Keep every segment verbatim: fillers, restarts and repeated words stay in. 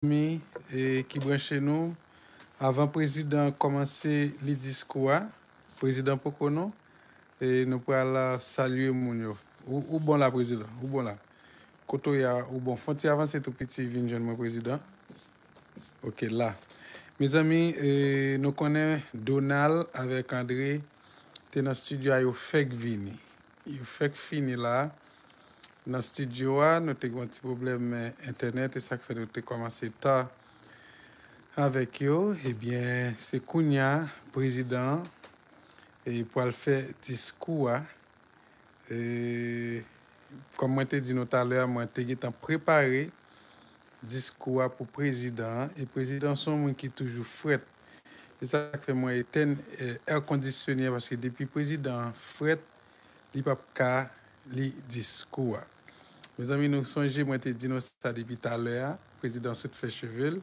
zanmi, e, ki branche nou. Avan prezidan kòmanse li diskou a, prezidan poko non, e, nou pral, a, salye moun yo. Ou, ou bon la, prezidan, ou bon la. Kote w ye a, ou bon. Fè yon ti avanse tou piti, vin jwenn mwen, prezidan. Ok, la. Mezanmi, e, nou konnen Donald avèk André te nan estidyo a, yo fèk vini. Yo fèk fini la. Nan estidyo a, nou te gen yon ti pwoblèm, e, entènèt, e sa k fè nou te kòmanse ta avèk yo. Ebyen, se kounye a, prezidan an, e, pral fè diskou a. E, kòm mwen te di nou talè a, mwen te gentan prepare diskou a pou prezidan an. E prezidan se yon moun ki toujou frèt. E sa k fè mwen etèn, e, èkondisyone a, paske depi prezidan an frèt, li p ap ka li diskou a. Mezanmi, nou sonje mwen te di nou sa depi talè a, prezidan sot fè cheve l,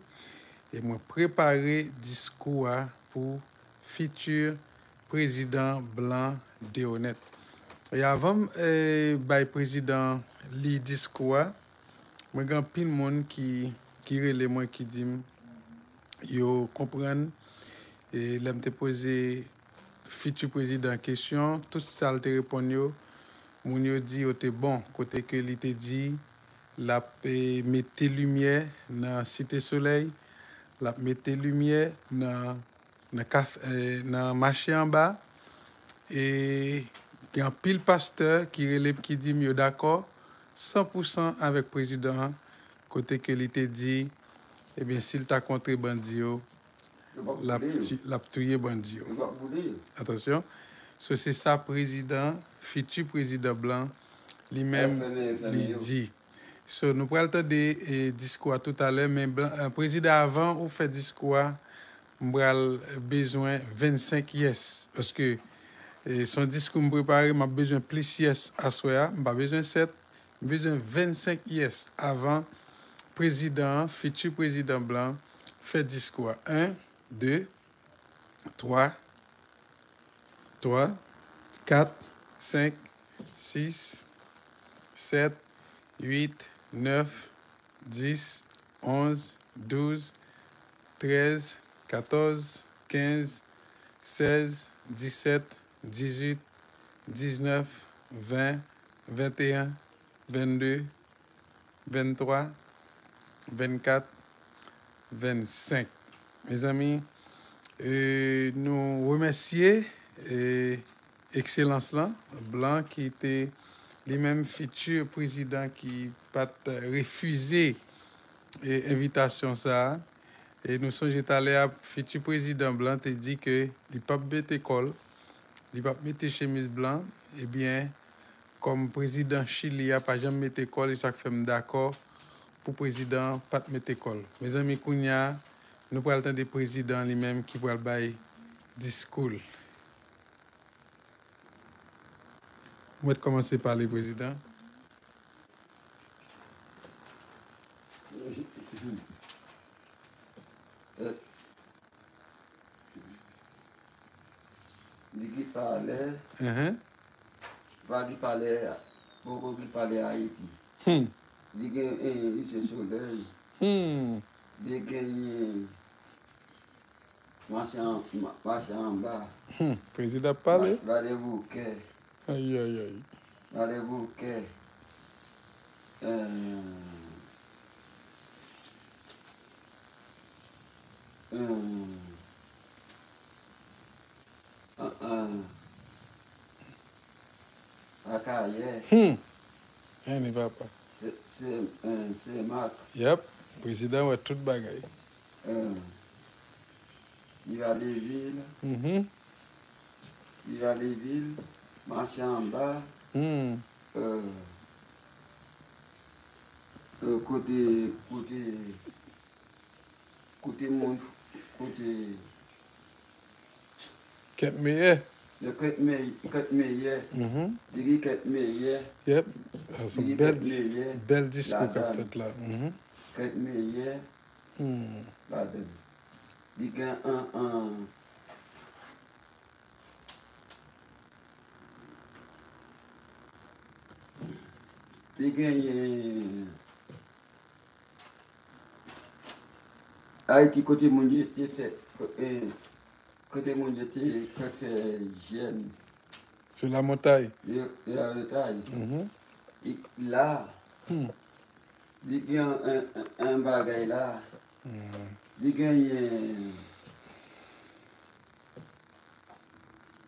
e mwen prepare diskou a pou fiti prezidan blan Deonèt. E avan m, e, bay prezidan li diskou a, mwen gen anpil moun ki, ki rele mwen, ki di m yo konprann, e, lè m te poze fiti prezidan kesyon, tout sa l te reponn yo, moun yo di yo te bon, kote ke li te di l ap, e, mete limyè nan Site Solèy, l ap mete limyè nan, nan kaf-, e, nan mache anba, e gen anpil pastè ki rele m, ki di m yo dakò san pou san avèk prezidan an, kote ke li te di, ebyen, si l ta kontre bandi yo, l ap ti-, l ap touye bandi yo. Atansyon. So, se sa prezidan, fiti prezidan blan, li menm, li di. So, nou pral tande, e, diskou a toutalè, men blan, e, prezidan, avan ou fè diskou a, m pral bezwen vennsenk yes. Paske, e, se yon diskou m prepare, m ap bezwen plis yes aswè a. M pa bezwen sèt, m bezwen vennsenk yes avan prezidan an, fiti prezidan blan, fè diskou a. En, de, twa, twa, kat, senk, sis, sèt, uit, nèf, dis, onz, douz, trèz, katòz, kenz, sèz, disèt, dizuit, diznèf, ven, venteyen, vennde, venntwa, vennkat, vennsenk. Mezanmi, e, nou remèsye, e, Ekselans lan, blan ki te li menm fiti prezidan ki pa t refize, e, envitasyon sa a. E nou sonje talè a, fiti prezidan blan te di ke li p ap mete kò l, li p ap mete chemiz blan. Ebyen, kòm prezidan Chili a pa janm mete kò l, e sa k fè m dakò pou prezidan an pa t mete kò l. Mezanmi, kounye a, nou pral tande prezidan li menm ki pral bay diskou l. Mwen t kòmanse pale, prezidan. Li ki pale. Enhen. Pa ki pale, poko ki pale Ayiti. Hmm. Li gen, eh, li se solèy. Hmm. Li genyen mache an-, ma-, mache anba. Hmm. Prezidan ap pale. Ba-, ba de bouke. Ayayay. Ba de bouke. Eh, eh, Ah, ah. Akayè. Hmm. Anni papa. Se, se, eh, Senmak. Yep. Prezidan wè tout bagay. Eh. Viva Devil. Mhm. Viva Devil. Mache anba. Hmm. Eh, eh, kote, kote, kote moun, kote Kèt meyè. Yo kèt mey-, kèt meyè. Mhm. Li gen kèt meyè. Yep. Sa se yon bèl, bèl diskou k ap fèt la. Mhm. Kèt meyè. Hmm. Ladan. Li gen an, an, li genyen, Ayiti kote moun yo te fè, ko- eh, kote moun yo te fè fè jèn. Sou lamontay. Yo, yo, yo tay. Mhm. I- La, Hmm. Li gen an, an, an bagay la. Hmm. Li genyen,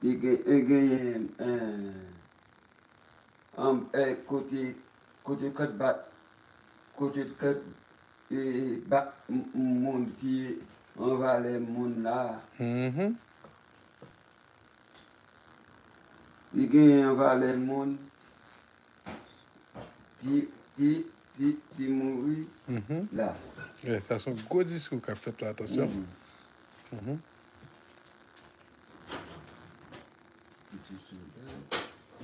li gen, li genyen, eh, an, eh, kote, kote kòt bat, kote kòt, eh, bat m- m- moun ki an valè moun la. Mhm. Li genyen an valè moun. Ti, ti, ti, ti mouri Mhm. La. Yeah, sa se yon gwo diskou k ap fèt la, atansyon. Mhm. Mhm. Piti solè,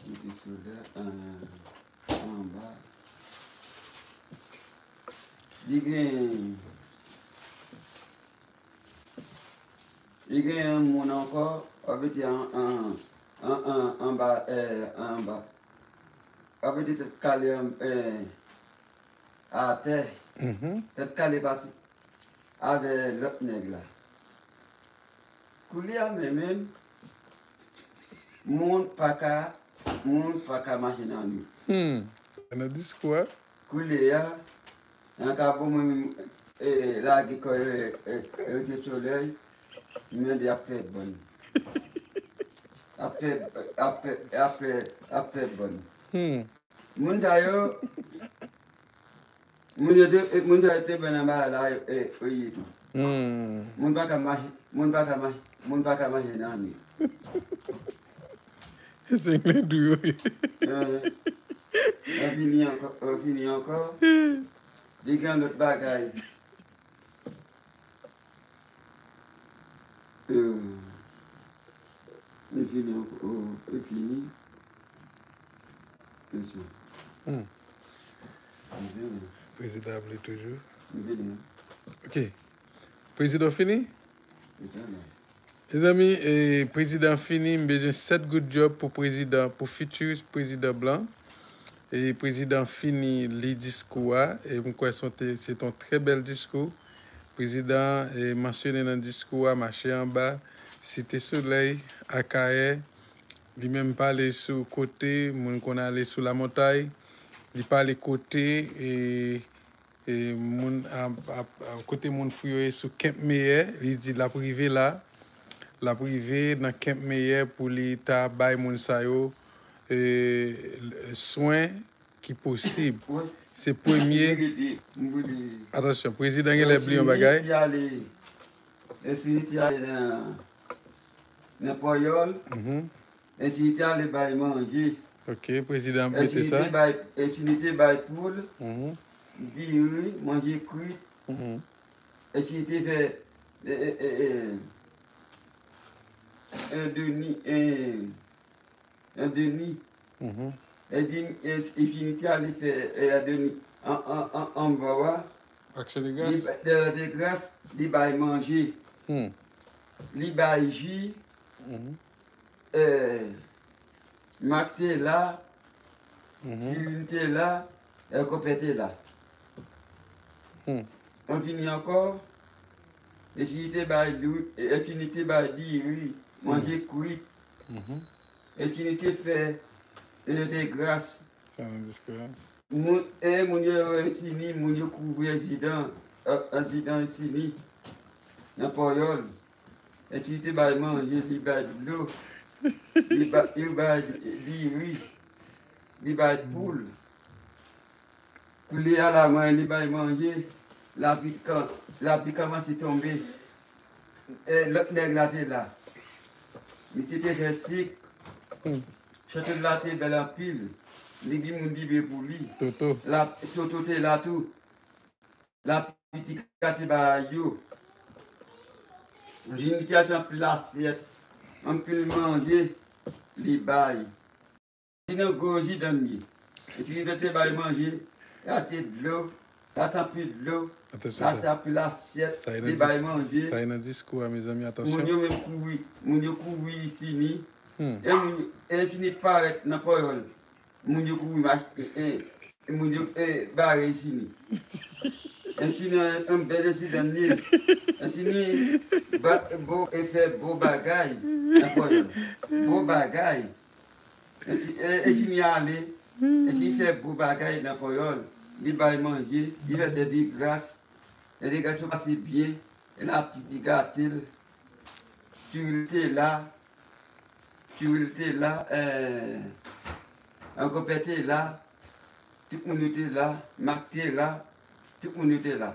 piti solè, an, anba. Li gen, li gen yon moun ankò, w ap mete an, an, an, an, anba, eh, anba. W ap mete tèt kale an, eh, atè. Mhm. Tèt kale pase avè lòt nèg la. Koulye a menm, menm, moun pa ka, moun pa ka mache nan nwit. Hmm. Nan diskou a. Koulye a, nan ka bon mwen menm, eh, lage kò yo, eh, eh, rete solèy, mwen di ap fè bòn. Ap fè, ap fè, ap fè, ap fè bòn. Hmm. Moun sa yo, moun yo te, moun sa yo te ban nan bagay la, e, e, e, tou. Hmm. Moun pa ka mache, moun pa ka mache, moun pa ka mache nan mi. Se Glendou yo ye. Eh, yo fini ankò, yo fini ankò. Li gen lòt bagay. Euh, li fini ankò, oh, li fini. Mesye. Hmm. Li fini. Prezidan ap li toujou. Li fini. Ok. Prezidan fini? Li fini. Mezanmi, eh, prezidan fini, m bezwen sèt goud djòb pou prezidan, pou fiti prezidan blan. E prezidan fini li diskou a, e m kwè se yon te- se te yon trè bèl diskou. Prezidan, eh, mansyone nan diskou a, mache anba, Site Solèy, Akayè. Li menm pale sou kote moun konn ale sou lamontay. Li pale kote, eh, E moun ap, ap, ap, kote moun fou yo ye sou Kèp Meyè, li di l ap rive la. L ap rive nan Kèp Meyè pou li ta bay moun sa yo, e, swen ki posib. Wi. Se premye. M vle di, m vle di. Atansyon, prezidan genlè bliye yon bagay. Ensinite ale, ensinite ale nan, nan Pòyòl. Mhm. Ensinite ale bay manje. Ok, prezidan ap mete sa. Ensinite bay, ensinite bay poul, mhm, diri, manje kri. Mhm. Ensinite fè, e, e, e, e, en demi, en, en demi. Mhm. E di, e, ensinite ale fè, e, en demi, an, an, an, anba wa. Aksyon de gras. Li, de, de gras, li bay manje. Hmm. Li bay ji. Mhm. Eh, Mak te la, mhm, Silin te la, eh, Konpè te la. Hmm. An fini ankò, Esini te bay dou-, Esini te bay diri, manje kwit. Mhm. Esini te fè, eh, de gras. Sa nan diskou a. Moun, e moun yo, Esini, moun yo kouvri azidan, a-, azidan Esini, nan Pòyòl. Esini te bay manje, li bay dlo, li ba-, li bay diri, li bay poul. Koulye a la, mwen, li bay manje, lapli kan-, lapli kòmanse tonbe. E lòt nèg la te la. Misye te fè sik. Hmm. Chante la te bèl anpil. Li gen moun bibe pou li. Toto. La, Toto te la tou. Lapli ti gate bagay yo. Jini te ase anpil asyèt. Anpil manje, li bay. Li nan gwo azidan li ye. E si li te bay manje, li ase dlo, li ase anpil dlo, li ase anpil asyèt, li bay manje. Sa e nan diskou a, mezanmi, atansyon. Moun yo menm kouri, moun yo kouri Esini. Hmm. E moun, e Esini parèt nan Pòyòl. Moun yo kouri mache, e, e. Moun yo, eh, bare Ensini. Ensini an, an bèl ensidan li ye. Ensini ba, bo, e fè bo bagay nan Pòyòl. Bo bagay. Ensini, eh, Ensini ale. Ensini fè bo bagay nan Pòyòl. Li bay manje, li fè dè degras. Dè degras yo pase byen. Lapli te gate l. Tiwil te la. Tiwil te la. Eh, Konpè te la. Tout moun yo te la. Mak te la. Tout moun yo te la.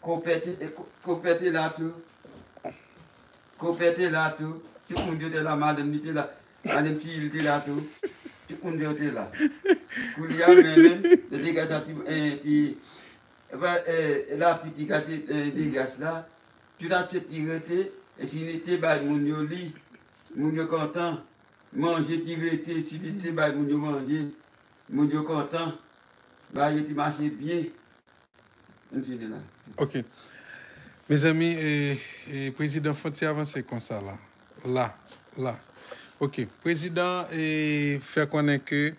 Konpè te, eh, ko-, Konpè te la tou. Konpè te la tou. Tout moun yo te la. Madanm li te la. Madanm Tiwil te la tou. Tout moun yo te la. Koulye a, men, men, dè degras sa ti, eh, ti, epa, eh, lapli te gate, eh, dè degras la. Tout asyèt ki rete, Ensini te bay moun yo li. Moun yo kontan. Manje ki rete, Ensini te bay moun yo manje. Moun yo kontan. Bagay yo te mache byen. Ensini la. Ok. Mezanmi, e, e, prezidan fon ti avanse konsa la. La. La. Ok. Prezidan, e, fè konnen ke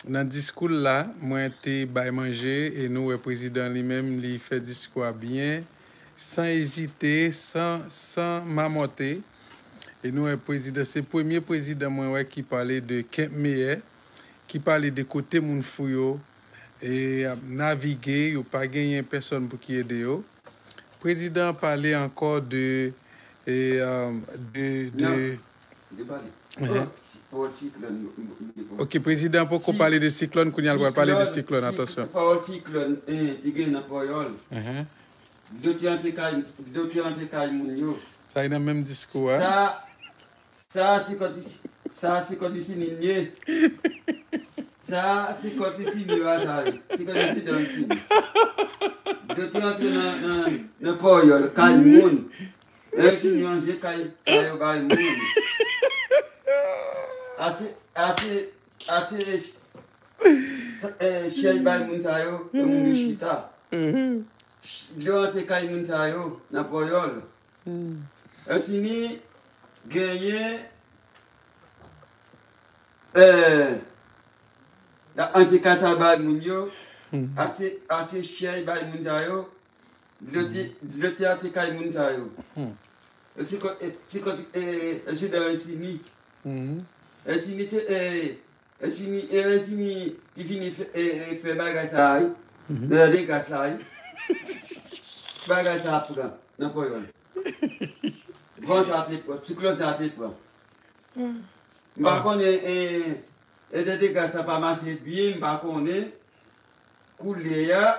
nan diskou l la, mwen te bay manje e nou wè prezidan li menm, li fè diskou a byen, san ezite, san, san mamòte. E nou wè prezidan, se premye prezidan mwen wè ki pale de Kèp Meyè, ki pale de kote moun fou yo, e, ap navige, yo pa genyen pèsòn pou ki ede yo. Prezidan an pale ankò de, e, um, de, de... Li pale. Oh, si- pawòl siklòn. Ok, prezidan an poko pale de siklòn, kounye a l pral pale de siklòn, atansyon. Pawòl siklòn, eh, li gen nan Pòyòl. Dlo te antre kay, dlo te antre kay moun yo. Sa e nan menm diskou a. Sa, sa se kòm si, sa se kòm si li ye. Sa se kòm si li a sa ye. Se kòm si dan si. Dlo te antre nan, nan, nan Pòyòl, kay moun. Ensini ranje kay sa yo bay moun. Ase, ase, ase, eh, chèz bay moun sa yo, e moun yo chita. Dlo antre kay moun sa yo, nan Pòyòl. Ensini genyen, eh, l ap ranje kay sa bay moun yo, ase, ase chèz bay moun sa yo, dlo te, dlo te antre kay moun sa yo. E se kòm, e se kòm, e, ensidan Ensini. Ensini te, e, Ensini, e, Ensini ki fini fè, e, e, fè bagay sa a, wi. Nan degras la, wi. Bagay sa a pran, nan Pòyòl. Van sa te pran, siklòn sa te pran. M pa konnen, e, e, dè degras sa pa mache byen, m pa konnen. Koulye a,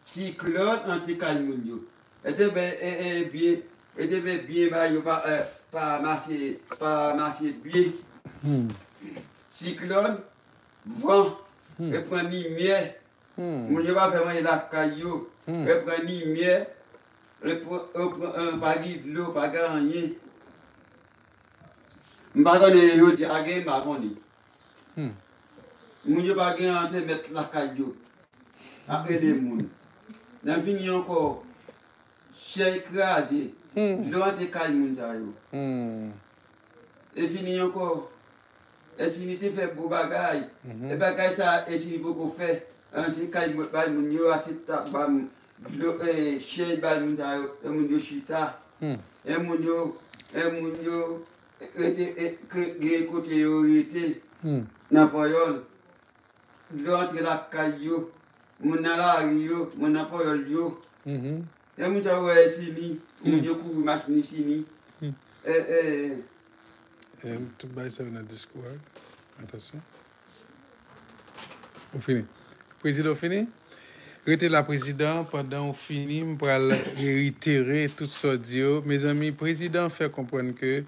siklòn antre kay moun yo. E te vle, e, e, byen, e te vle byen ba yo pa, e, pa mache, pa mache byen. Siklòn, van, e pran limyè. Moun yo pa fè manje lakay yo. E pran limyè, e pran, e pran, e pa gen dlo, pa gen anyen. M pa konnen jodi a gen, m pa konnen. Moun yo pa gen entènèt lakay yo. Ap ede moun. Nan fini ankò, chèz kraze, dlo antre kay moun sa yo. E fini ankò, Ensini te fè bon bagay. E bagay sa, Ensini poko fè. An, se kay mwen bay moun yo, ase tab ba m, dlo, e, chèz bay moun sa yo, e moun yo chita. E moun yo, e moun yo, rete, e, ke- gen kote yo rete nan Pòyòl. Dlo antre lakay yo, moun nan lari yo, moun nan Pòyòl yo. E moun sa yo wè Ensini, moun yo kouri machin Ensini. E, e, E, tout bagay sa yo nan diskou a. Atansyon. Ou fini. Prezidan, ou fini? Rete la, prezidan, pandan ou fini, m pral reitere tout sa w di yo. Mezanmi, prezidan fè konprann ke,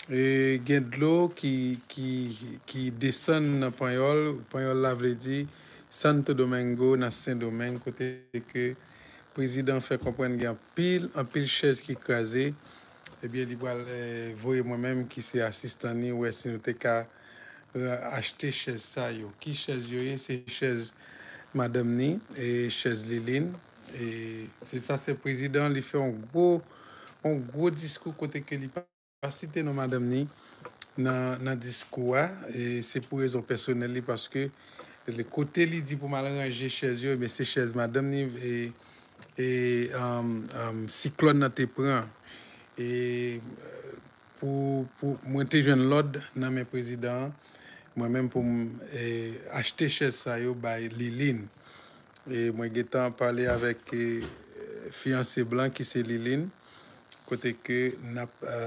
e, gen dlo ki, ki, ki desann nan Panyòl. Panyòl la vle di Santo Domingo nan Sendomeng, kote ke prezidan fè konprann gen anpil, anpil chèz ki kraze. Ebyen, li pral, e, voye mwen menm ki se asistan ni, wè si nou te ka, e, achte chèz sa yo. Ki chèz yo ye? Se chèz madanm ni, e chèz Liline. E se sa, se prezidan, li fè yon gwo, yon gwo diskou kote ke li pa site non madanm ni nan, nan diskou a. E se pou rezon pèsonèl li, paske Kote li di pou m al ranje chèz yo, ebyen se chèz madanm ni e, e um, um, siklòn nan te pran. E pou, pou mwen te jwenn lòd nan men prezidan an, mwen menm pou m e, achte chèz sa yo bay Liline. E mwen gentan pale avèk e, fiyanse Blan ki se Liline, kote ke n ap e,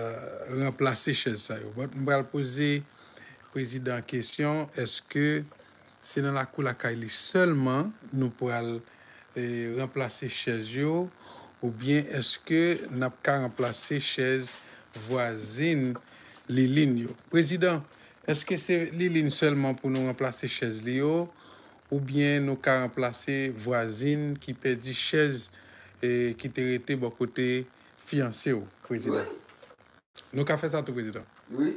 ranplase chèz sa yo. But m pral poze prezidan kesyon, èske se nan lakou lakay li sèlman nou pral e, ranplase chèz yo, oubyen èske n ap ka ranplase chèz vwazin Liline yo? Prezidan, èske se Liline sèlman pou nou ranplase chèz li yo, oubyen nou ka ranplase vwazin ki pèdi chèz e, ki te rete bò kote fiyanse w, prezidan? Wi. Nou ka fè sa tou, prezidan? Wi.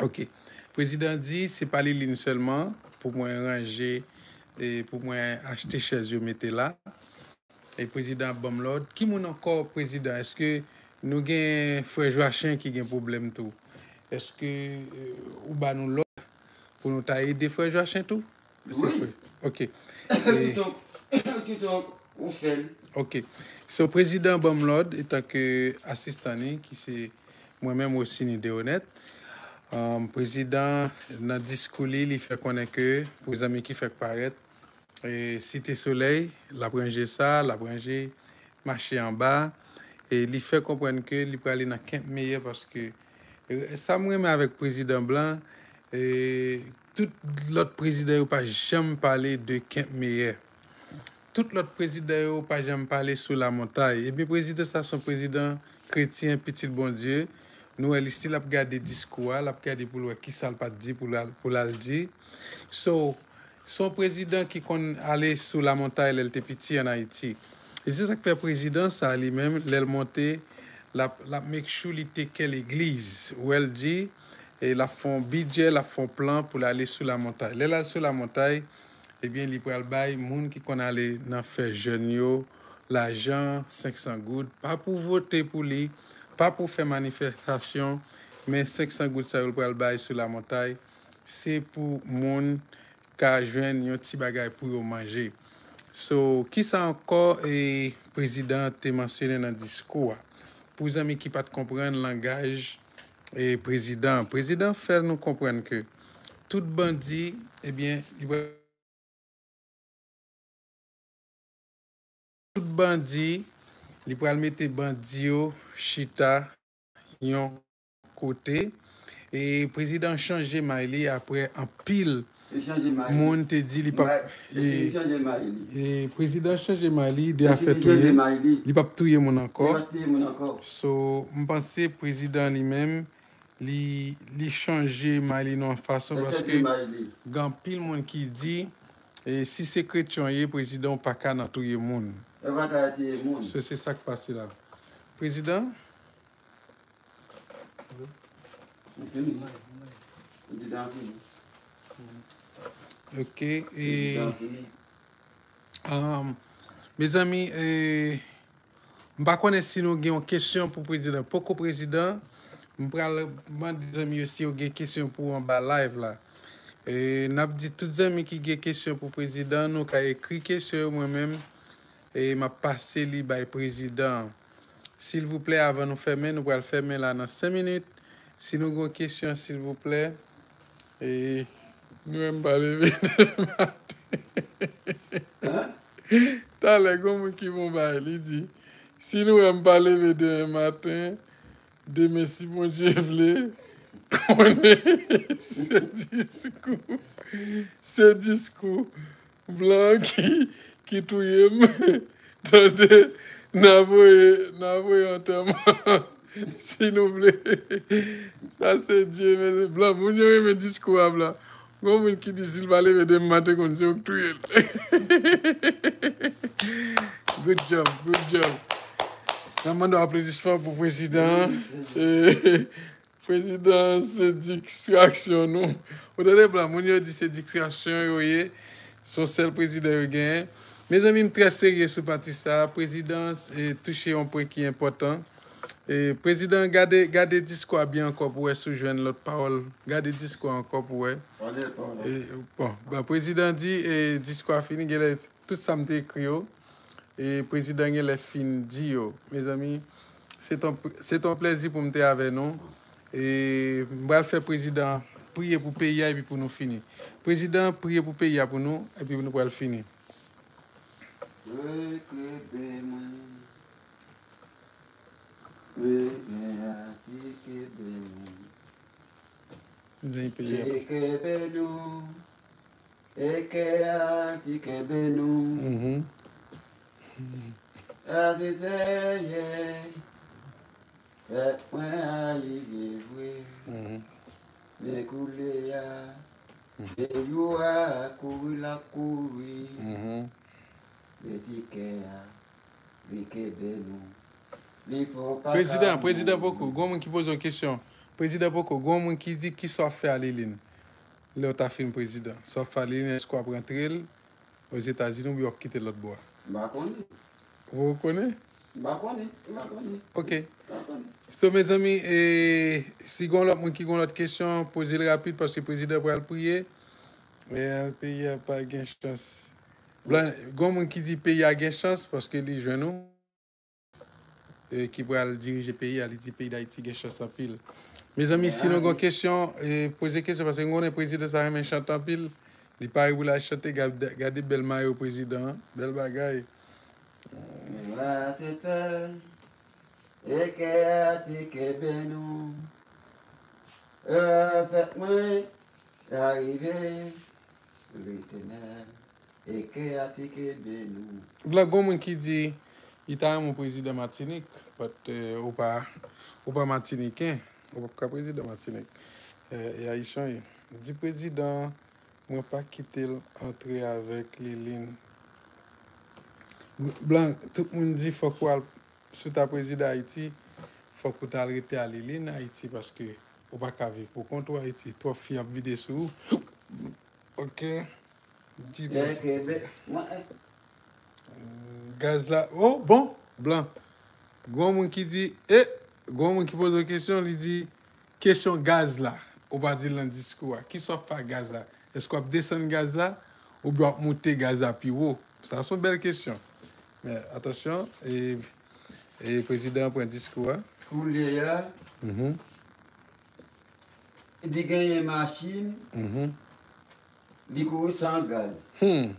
Ok. Prezidan di se pa Liline sèlman pou mwen ranje e pou mwen achte chèz yo mete la. E prezidan ap ban m lòd. Ki moun ankò, prezidan? Èske nou gen frè Jwachen ki gen pwoblèm tou? Èske e, ou ba nou lòd pou nou ta ede frè Jwachen tou? Se wi. Frè. Ok. Toutan, toutan ou fè l. Ok. So, prezidan ban m lòd etanke asistan li, ki se mwen menm, Rosiny Deronette. Um, prezidan, nan diskou li, li fè konnen ke pou zanmi ki fèk parèt, e, Site Solèy, l ap ranje sa, l ap ranje mache anba. E li fè konprann ke li prale nan Kemp Meilleur paske e, sa m renmen avèk prezidan Blan, e, tout lòt prezidan yo pa janm pale de Kemp Meilleur. Tout lòt prezidan yo pa janm pale sou Lamontay. Ebyen, prezidan sa se yon prezidan kretyen, pitit Bondye. Nou wè li si l ap gade diskou a, l ap gade pou l wè kisa l pa t di pou l al, pou l al di. So, se yon prezidan ki konn ale sou Lamontay lè l te piti ann Ayiti. E se sa k fè prezidan sa li menm, lè l monte, l ap, l ap make sure li take care legliz. Ou wè l di, e l ap fè yon bidjè, l ap fè yon plan pou l ale sou Lamontay. Lè l al sou Lamontay, ebyen, li pral bay moun ki konn ale nan fè jèn yo lajan, senk san goud, pa pou vote pou li, pa pou fè manifestasyon, men senk san goud sa yo l pral bay sou Lamontay, se pou moun ka jwenn yon ti bagay pou yo manje. So, kisa ankò e, prezidan an te mansyone nan diskou a? Pou zanmi ki pa t konprann langaj e, prezidan an, prezidan fè nou konprann ke tout bandi, ebyen, li pral tout bandi, li pral mete bandi yo chita yon kote. E prezidan chanje may li apre anpil moun te di li p ap. E prezidan chanje may li de afè touye. Li p ap touye moun ankò. So, m panse prezidan li menm, li, li chanje may li nan yon fason paske gen anpil moun ki di, e, si se kretyen w ye, prezidan w pa ka nan touye moun. So, se sa k pase la. Prezidan? Ok, e, um, mezanmi, e, m pa konnen si nou gen yon kesyon pou prezidan. Poko prezidan, m pral mande zanmi yo si yo gen kesyon pou anba live la. E, n ap di tout zanmi ki gen kesyon pou prezidan, nou ka ekri kesyon yo mwen menm, e m ap pase li bay prezidan an. Silvouplè, avan nou fèmen, nou pral fèmen la nan senk minit. Si nou gen yon kesyon, silvouplè. E nou menm pa leve demen maten. Talè, gen yon moun ki bon bagay, li di, si nou wè m pa leve demen maten, demen, si Bondye vle, konnen se diskou, se diskou blan ki, ki touye m. Tande, n a voye, n a voye antèman, si nou vle. Sa se Dye, men blan, moun yo renmen diskou a blan. Gon moun ki di si l pa leve demen maten, konn se yo k touye l. Good job, good job. N ap mande w aplodisman pou prezidan an. E, prezidan an se distraksyon nou. Ou tande blan, moun yo di se distraksyon yo ye. Se yon sèl prezidan yo genyen. Mezanmi, m trè serye sou pati sa a. Prezidan an, e, touche yon pwen ki enpòtan. E, prezidan, gade, gade diskou a byen ankò pou wè si w jwenn lòt pawòl. Gade diskou a ankò pou wè. E, bon, ba, prezidan di, e, diskou a fini, genlè tout sa m te ekri yo. E, prezidan genlè fin di yo. Mezanmi, se ton, se ton plèzi pou m te avè nou. E, m pral fè prezidan priye pou peyi a epi pou nou fini. Prezidan, priye pou peyi a pou nou, epi nou pral fini. Kenbe mwen. Kenbe a ki kenbe nou. Kenbe nou. E kè a ki kenbe nou. Mhm. Adizeye. Fèt mwen a rive vre. Mhm. Men koulye a, mhm, men yo a kouri l ap kouri. Mhm. Men ti kè a, li kenbe nou. Li fè w pa ka mouri. Prezidan, prezidan poko, gon moun ki poze yon kesyon. Prezidan poko, gon moun ki di kisa w ap fè a Liline. Lè w ta fin prezidan, sa w ap fè a Liline, èske w ap rantre l Ozetazini oubyen w ap kite l lòt bò a? M pa konnen. Ou konnen? M pa konnen, m pa konnen. Ok. M pa konnen. So, mezanmi, e, si gon lòt moun ki gon lòt kesyon, poze l rapid paske prezidan pral priye. E, peyi a pa gen chans. Blan, gon moun ki di peyi a gen chans paske li jwenn ou. E, ki pral dirije peyi a, li di peyi Dayiti gen chans anpil. Mezanmi, si nou gon kesyon, e, poze kesyon, paske m konnen prezidan sa renmen chante anpil. Li pare pou l al chante, gade, gade bèl mayo prezidan an, bèl bagay. Mwen se pè, e kè a te kenbe nou. E, fèt mwen, arive, Letènèl. E kè a te kenbe nou. La, gon moun ki di, li ta renmen w prezidan Matinik, but, eh, ou pa, ou pa matiniken, ou p ap ka prezidan Matinik. Eh, e ayisyen w ye. Di prezidan, mwen pa kite l antre avèk Liline. Blan, tout moun di fòk w al, si w ta prezidan Ayiti, fòk ou t al rete a Liline Ayiti, paske ou pa ka viv pou kont ou Ayiti. Twòp fi ap vide sou ou. Ok. Di blan. Gaz la. Oh, bon, blan. Gon moun ki di, e, gon moun ki poze w kesyon, li di, kesyon gaz la. Ou pa di l nan diskou a. Kisa w ap fè ak gaz la? Èske w ap desann gaz la? Oubyen w ap moute gaz la pi wo? Sa se yon bèl kesyon. Men, atansyon, e, e prezidan an pran diskou a. Koulye a, mhm, li genyen machin. Mhm. Li kouri san gaz. Hmm.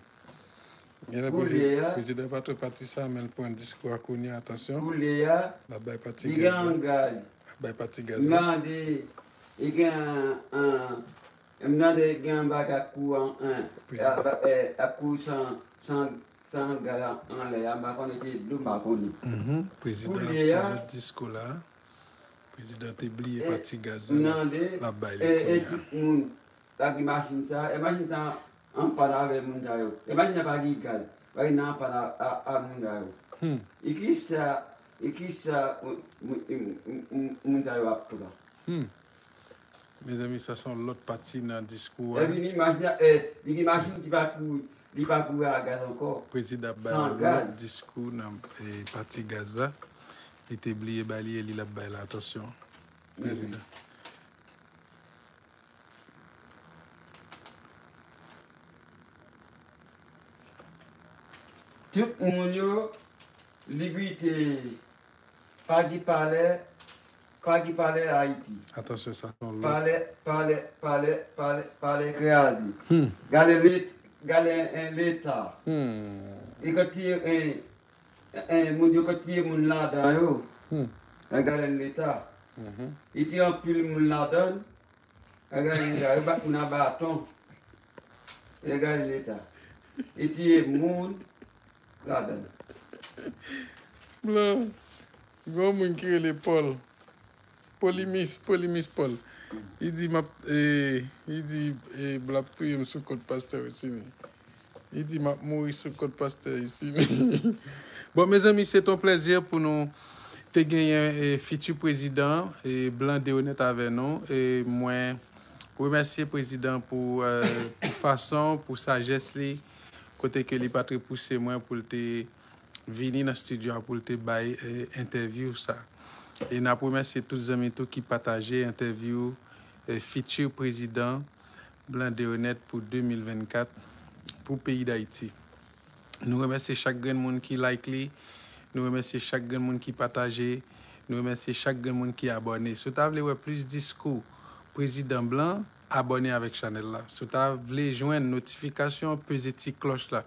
Genlè prezi-, koulye a, prezidan pa twò pati sa, men l pran diskou a kounye a, atansyon. Koulye a, l ap bay pati gaz la. Li gen gaz. L ap bay pati gaz la. M tande, li gen, an, m tande gen bagay ap kouri an, an, prezidan, ap, ap, eh, ap kouri san, san, san gaz an, anlè a, m pa konnen ki dlo, m pa konnen. Mhm. Prezidan ap fè lòt diskou la. Prezidan te bliye pati gaz la, l ap bay li kounye a. Tout moun. Pa gen machin sa, e machin sa an pàn avè moun sa yo. E machin sa pa gen gaz, pa gen nan an pàn a, a, a moun sa yo. Hmm. E kisa, e kisa moun, moun, moun, moun, moun sa yo ap pran? Hmm. Mezanmi, sa se yon lòt pati nan diskou a. Epi ni machin sa, e, li gen machin ki pa kouri, li pa kouri a gaz ankò. Prezidan ap bay yon lòt diskou nan, e, pati gaz la. Li te bliye bay li e li l ap bay la. Atansyon. Prezidan. Tout moun yo, libite, pa gen palè, pa gen palè Ayiti. Atansyon, sa se yon lòt. Palè, palè, palè, palè, palè kraze. Hmm. Gade let-, gade, eh, leta. Hmm. E kantite, eh, eh, moun yo kantite moun ladan yo. Hmm. Gade leta. Mhm. E te anpil moun ladan. Gade leta, yo bat moun a baton. Gade leta. E tiye moun ladan. Blan, gon moun ki rele Paul. Polimis, Polimis Paul. Li di, m ap, eh, li di, eh, Blan ap touye m sou kont pastè Rosini. Li di, m ap mouri sou kont pastè Rosini. Bon, mezanmi, se t on plèzi pou nou te genyen, eh, fiti prezidan, eh, Blan de onèt avè nou. E mwen remèsye prezidan pou, eh, pou fason, pou sajès li, kote ke li pa t repouse mwen pou l te vini nan estidyo a pou l te bay, eh, entèvyou sa. E n ap remèsye tout zanmi tou ki pataje entèvyou, eh, fiti prezidan Blanc Deronette pou de mil vennkat pou peyi Dayiti. Nou remèsye chak grenn moun ki like li. Nou remèsye chak grenn moun ki pataje. Nou remèsye chak grenn moun ki abòne. Si w ta vle wè plis diskou prezidan Blanc, abòne avèk chanèl la. Si w ta vle jwenn notifikasyon, peze ti klòch la.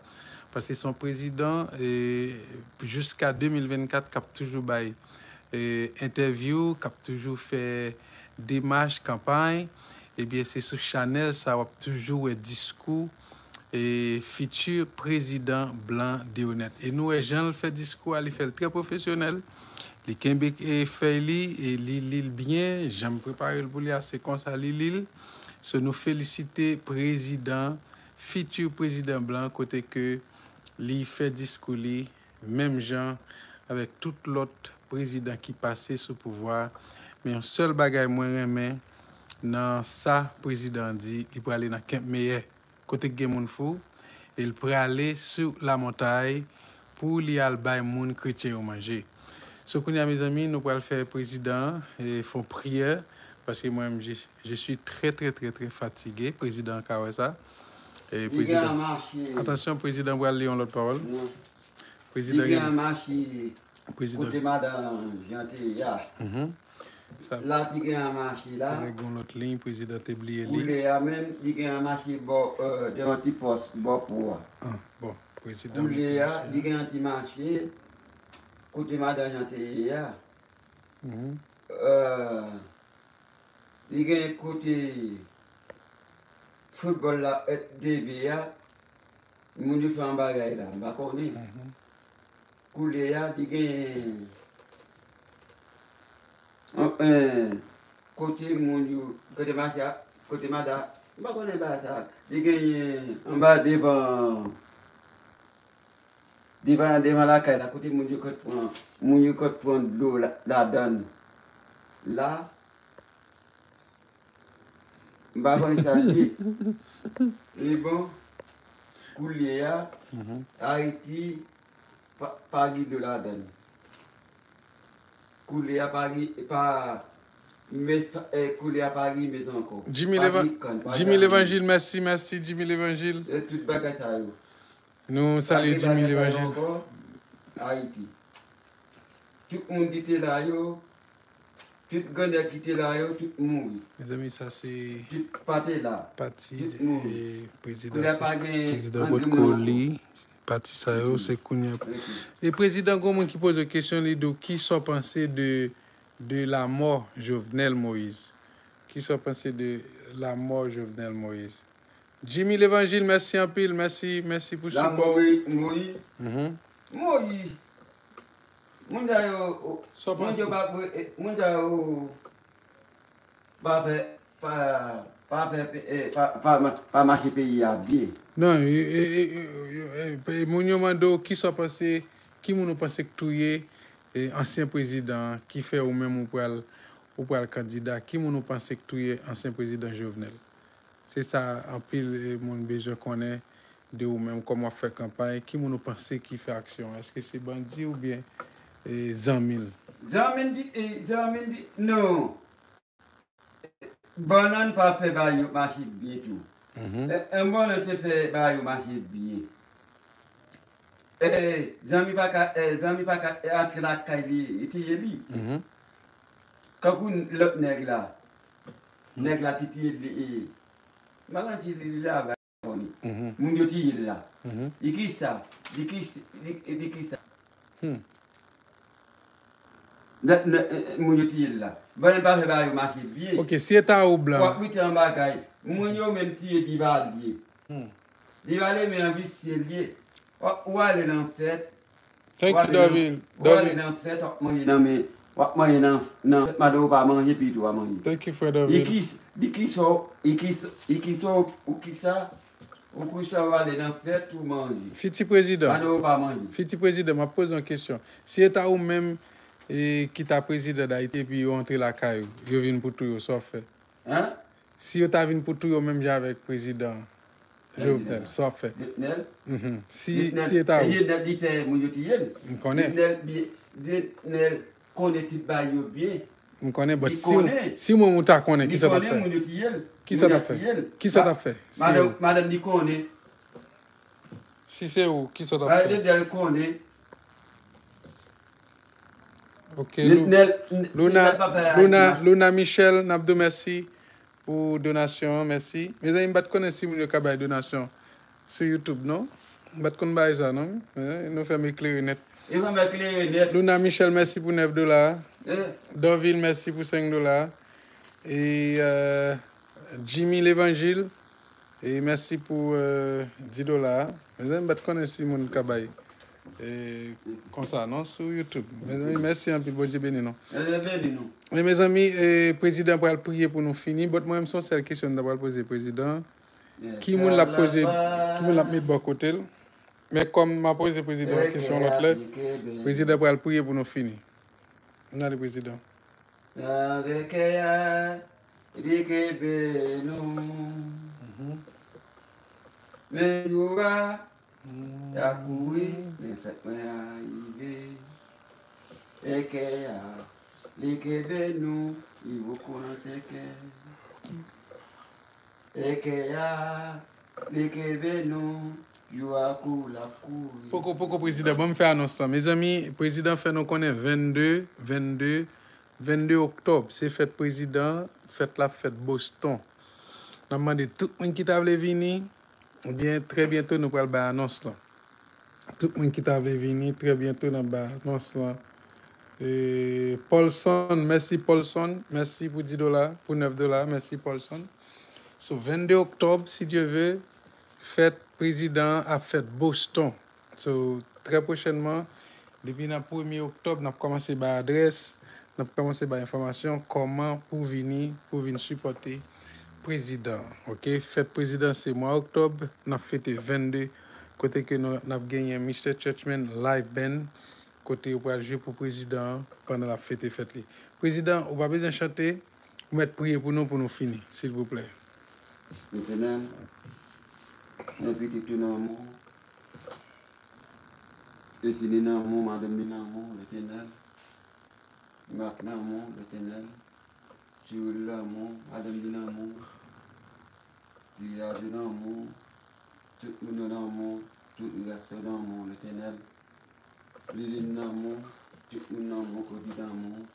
Paske se yon prezidan, eh, jiska de mil vennkat k ap toujou bay, eh, entèvyou, k ap toujou fè demach, kanpay. Ebyen, se sou chanèl sa w ap toujou wè diskou, eh, fiti prezidan Blanc Deronette. E nou wè jan l fè diskou a, li fè l trè pwofesyonèl. Li kenbe, eh, fèy li, e li li l byen, jan m prepare l pou li a, se konsa li li l. So, nou felisite prezidan, fiti prezidan Blanc, kote ke li fè diskou li menm jan avèk tout lòt prezidan ki pase sou pouvwa a. Men yon sèl bagay mwen renmen nan sa prezidan an di, li prale nan kèp meyè, kote k gen moun fou, e l prale sou lamontay pou li al bay moun kretyen yo manje. So, kounye a, mezanmi, nou pral fè prezidan an, e, fè yon priyè, paske mwen menm, je, je suis très, très, très, très fatigué. Prezidan an ka wè sa. E, prezidan, atansyon, prezidan pral li yon lòt pawòl. Prezidan gen, gen mache prezidan kote madan Jan te ye a. Mhm. Sa la ki gen an mache la. Kounye a gen yon lòt liy, prezidan te bliye li. Koulye a menm, li gen an mache bò, euh, devan ti pòs, bò pou a. Ah, bon, prezidan koulye a, li gen an ti mache kote madan Jan te ye a. Mhm. Euh, li gen kote foutbòl la, eh, deve a, moun yo fè yon bagay la, m pa konnen. Mhm. Koulye a, li gen, eh, kote moun yo, kote mache a, kote mada, m pa konnen bagay sa. Li genyen anba devan, devan, devan lakay la, kote moun yo konn pran, moun yo konn pran dlo la, ladann la. M pa konn sa l ye. Men bon, koulye a, mhm, Ayiti pa, pa gen dlo ladann. Koulye a pa gen, pa, men, eh, koulye a pa gen mèt ankò. Jimmy Levan-, Jimmy Levanjil, mèsi, mèsi, Jimmy Levanjil. E tout bagay sa yo. Nou salye Jimmy Levanjil. Ayiti. Tout moun ki te la yo, tout grandè ki te la yo, tout mouri. Mezanmi, sa se, tout pa te la, pati, tout mouri. E, prezidan, koulye a pa gen prezidan potko li, pati sa yo, se kounye a. E prezidan, gon moun ki poze w kesyon, li di w, ki sa w panse de, de la mort Jovenel Moïse? Ki sa w panse de la mort Jovenel Moïse? Jimmy Levanjil, mèsi anpil, mèsi, mèsi pou sipò w. Lanmò Moïse, Moïse. Mhm. Moïse. Moun sa yo, sa w panse? Moun yo pa, eh, moun sa yo pa fè, pa, pa fè, eh, pa, pa, pa mache peyi a byen. Non, e, e, e, e, e, e, moun yo mande w ki sa w panse, ki moun ou panse k touye, e, ansyen prezidan an, ki fè ou menm ou pral, ou pral kandida, ki moun ou panse k touye ansyen prezidan Jovenel? Se sa anpil, e, moun bezwen konnen de ou menm, kòman w ap fè kanpay, ki moun ou panse ki fè aksyon an? Èske se bandi oubyen, e, zanmi l? Zanmi l di, e, zanmi l di, non. Bannann pa fè bagay yo mache byen tou. Mhm. E, e, bannann te fè bagay yo mache byen. E, zanmi pa ka, e, zanmi pa ka, e, antre lakay li, e tiye li. Mhm. Kankou lòt nèg la. Nèg la te tiye li, e, m pa konn si li, li la, mhm, moun yo tiye l la. Mhm. Di kisa? Di kis-, di, di kisa? Hmm. Nè, nè, e, e, moun yo tiye l la. Bannann pa fè bagay yo mache byen. Ok, si e ta ou blan. W ap mete an bagay. Moun yo menm tiye Divalye. Hmm. Divalye men an visye l ye. W ap, ou ale nan fèt, thank you, David. W ale nan fèt, w ap manje nan men, w ap manje nan, nan fèt, madan w pa manje, pito w a manje. Thank you, frè David. Di kis-, di kisa, di kis-, di kisa, ou kisa, ou kisa w ale nan fèt, ou manje. Fiti prezidan. Madan w pa manje. Fiti prezidan, m ap poze yon kesyon. Si e ta ou menm, e, ki ta prezidan Dayiti, epi yo antre lakay ou, yo vin pou touye w, sa w ap fè? Hein? Si yo ta vin pou touye w menm jan avèk prezidan Jovenel, sa w ap fè? Jovenel? Mhm. Si, si e ta ou. Jovenel, li fè moun yo tiye l. M konnen. Jovenel, bi-, Jovenel, konnen tout bagay yo byen. M konnen, but si, si mwen ou ta konnen, kisa w t ap fè? Kisa w t ap fè? Kisa w t ap fè? Si, madanm, madanm li konnen. Si se ou, kisa w t ap fè? Depi l konnen. Ok, Luna, Luna, Luna Michel, n ap di w mèsi pou donasyon an, mèsi. Mezanmi, m pa t konnen si moun yo ka bay donasyon sou YouTube, non? M pa t konn bagay sa, non? Nou fè m eklere nèt. Luna Michel, mèsi pou nèf dola. Dorville, mèsi pou senk dola. E Jimmy Levanjil, e mèsi pou dis dola. Mezanmi, m pa t konnen si moun ka bay konsa non sou YouTube. Mezanmi, mèsi anpil, Bondye beni nou. E mezanmi, prezidan pral priye pou nou fini, but mwen menm se yon sèl kesyon m ta pral poze prezidan. Ki moun l ap poze, ki moun l ap met bò kote l? Men kòm m ap poze prezidan kesyon lòt lè, prezidan pral priye pou nou fini. N ale prezidan. Nan kè a, li kenbe nou. Men jou a, y a kouri, men fèt mwen a rive. E kè a, li kenbe nou, li woko nan sèkèy. E kè a, li kenbe nou, jou a kou, l ap kouri. Poko, poko, prezidan, ban m fè anons lan. Mezanmi, prezidan fè nou konnen vennde, vennde, vennde oktòb, se fèt prezidan, fèt la fèt Boston. N ap mande tout moun ki ta vle vini, ebyen, trè byento nou pral bay anons lan. Tout moun ki ta vle vini, trè byento n ap bay anons lan. E, Paulson, mèsi Paulson, mèsi pou dis dola, pou nèf dola, mèsi Paulson. So, vennde oktòb, si Dye ve, fèt prezidan an ap fèt Boston. So, trè pwochènman, depi nan premye oktòb, n ap kòmanse bay adrès, n ap kòmanse bay enfòmasyon kòman pou vini, pou vin sipòte prezidan an. Ok, fèt prezidan se mwa oktòb, n ap fete vennde, kote ke nou, n ap genyen Mister Churchman Live Band, kote yo pral jwe pou prezidan an pandan l ap fete fèt li. Prezidan, ou pa bezwen chante, ou mèt priye pou nou, pou nou fini, silvouplè. Letènèl, men pitit ou nan men w. Esini nan men w, madanm li nan men w, Letènèl. Mak nan men w, Letènèl. Siril nan men w, madanm li nan men w. Tiyazo nan men w, tout moun yo nan men w, tout ras yo nan men w, Letènèl. Lilin nan men w, tout moun nan men w, Kodi nan men w,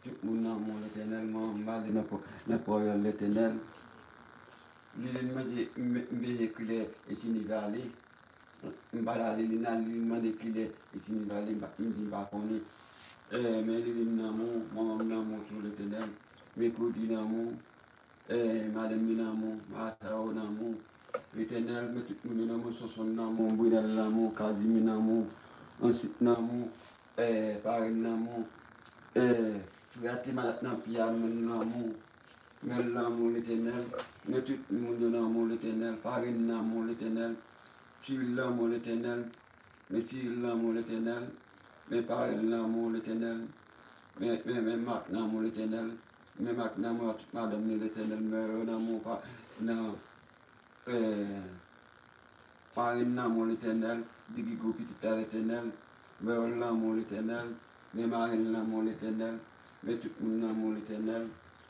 tout moun nan men w, Letènèl. Mwen, m ale nan pawòl, Letènèl. Lilin mande, m bezwen kilè Esini va ale. M pale a Lilin nan, Lilin mande kilè Esini va ale, m di m pa konnen. Men Lilin nan men w, manman m nan men w tou, Letènèl. Men Kodi nan men w, madanm li nan men w, Masao nan men w, Letènèl. Men tout moun yo nan men w, Sonsonn nan men w, Brenèl nan men w, Kazimi nan men w, Ansit nan men w, Parèn nan men w, frè a te malad nan pye a, Nonn nan men w. Men l nan men w, Letènèl. Men tout moun yo nan men w, Letènèl. Parèn nan men w, Letènèl. Siril nan men w, Letènèl. Men Siril nan men w, Letènèl. Men Parèn nan men w, Letènèl. Men, men, men Mak nan men w, Letènèl. Men Mak nan men w ak tout madanm li, Letènèl. Men yo nan men w, pa, nan, Parèn nan men w, Letènèl, Digigo pitit la, Letènèl, Mèwòl nan men w, Letènèl, men marenn nan men w, Letènèl, men tout moun nan men w, Letènèl,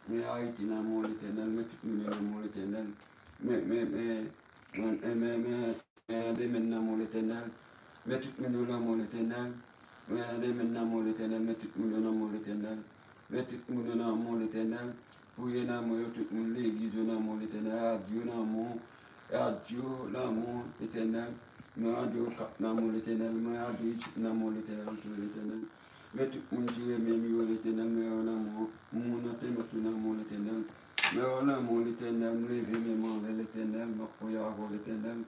men Ayiti nan men w, Letènèl, men tout moun yo nan men w, Letènèl, men, men, men, men, men, men, men Andemèn nan men w, Letènèl, men tout moun yo nan men w, Letènèl, men Andemèn nan men w, Letènèl, men tout moun yo nan men w, Letènèl, men tout moun yo nan men w, Letènèl, Priye nan men w yo, tout moun legliz yo nan men w, Letènèl. Radyo nan men w, radyo nan men w, Letènèl. Men radyo Okap nan men w, Letènèl. Men radyo isit nan men w, Letènèl, tou, Letènèl. Men tout moun ki renmen m yo, Letènèl, men yo nan men w. Moun nan te met yo nan men w, Letènèl. Men yo nan men w, Letènèl. M leve men m anlè, Letènèl. M ap priye avè w, Letènèl.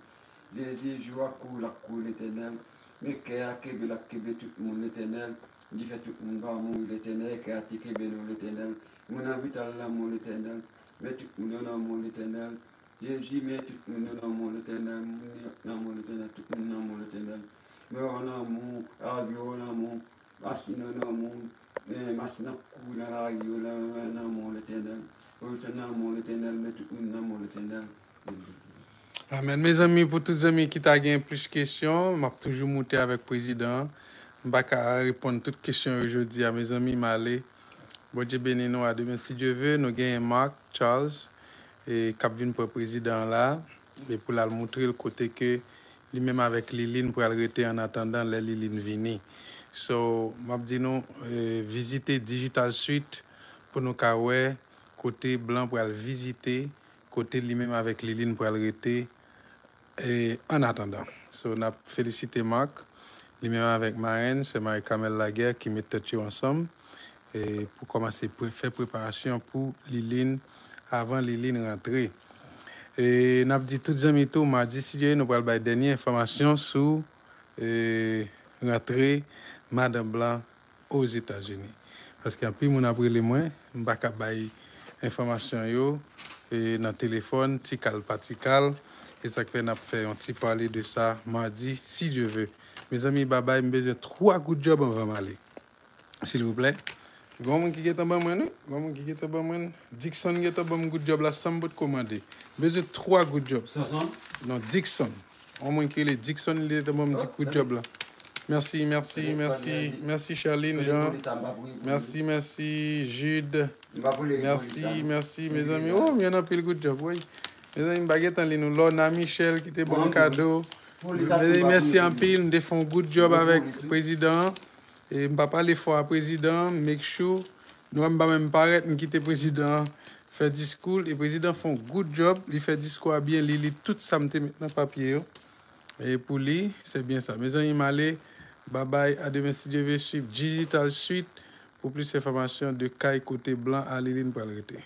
Jezi, jou a kouri, l ap kouri, Letènèl. Men kè a kenbe, l ap kenbe tout moun, Letènèl. Li fè tout moun pa mouri, Letènèl. Kè a te kenbe nou, Letènèl. Moun lopital nan men w, Letènèl. Men tout moun yo nan men w, Letènèl. Jezi, men tout moun yo nan men w, Letènèl. Moun yo nan men w, Letènèl. Tout moun nan men w, Letènèl. Men yo nan men w, avyon yo nan men w, machin yo nan men w. Men machin ap kouri nan lari yo, nan, nan men w, Letènèl. Polisye nan men w, Letènèl. Men tout moun nan men w, Letènèl. Amèn. Mezanmi, pou tout zanmi ki ta gen plis kesyon, m ap toujou moute avèk prezidan an. M pa ka reponn tout kesyon yo jodi a, mezanmi, m ale. Bondye beni nou, a demen si Dye ve. Nou genyen Marc Charles, e, k ap vin pran prezidan an la, e pou l al moutre l kote ke li menm avèk Liline pral rete an atandan lè Liline vini. So, m ap di nou, e, vizite Digital Suite pou nou ka wè kote Blan pral vizite, kote li menm avèk Liline pral rete, e, an atandan. So, n ap felisite Marc, li menm avèk marenn, sè Marie Carmelle Laguerre, ki met tèt yo ansanm, e, pou kòmanse pre-, fè preparasyon pou Liline, avan Liline rantre. E, n ap di tout zanmi tou, madi, si Dye, nou pral bay dènye enfòmasyon sou, e, rantre Madan Blan Ozetazini. Paske anpil moun ap rele mwen, m pa ka bay enfòmasyon yo, e, nan telefòn, ti kal pa ti kal, e sa k fè n ap fè yon ti pale de sa madi, si Dye ve. Mezanmi, babay, m bezwen twa goud djòb anvan m ale. Silvouplè. Gon moun ki gentan ban mwen, wi. Gon moun ki gentan ban mwen. Dickson gentan ban m goud djòb la, san m potko mande. M bezwen twa goud djòb. Non, Dickson. Yon moun ki rele Dickson, li te ban m di kout djòb la. Mèsi, mèsi, mèsi, mèsi Charline Jean. Mèsi, mèsi Jude. Mèsi, mèsi, mezanmi. Oh, m jwenn anpil kout djòb, wi. Mezanmi, m pa gentan li nou. Lorna Michel ki te ban m kado. Mezanmi, mèsi anpil. M te fè yon gout djòb avèk prezidan an. E m pa pale fò a prezidan an. Make sure. Nou wè m pa menm parèt, m kite prezidan an fè diskou l. E prezidan fè yon gout djòb. Li fè diskou a byen, li li tout sa m te met nan papye yo. E pou li, se byen sa. Mezanmi, m ale. Babay, a demen si Dye ve, swiv Digital Suite pou plis enfòmasyon de kay kote Blan a Liline pral rete.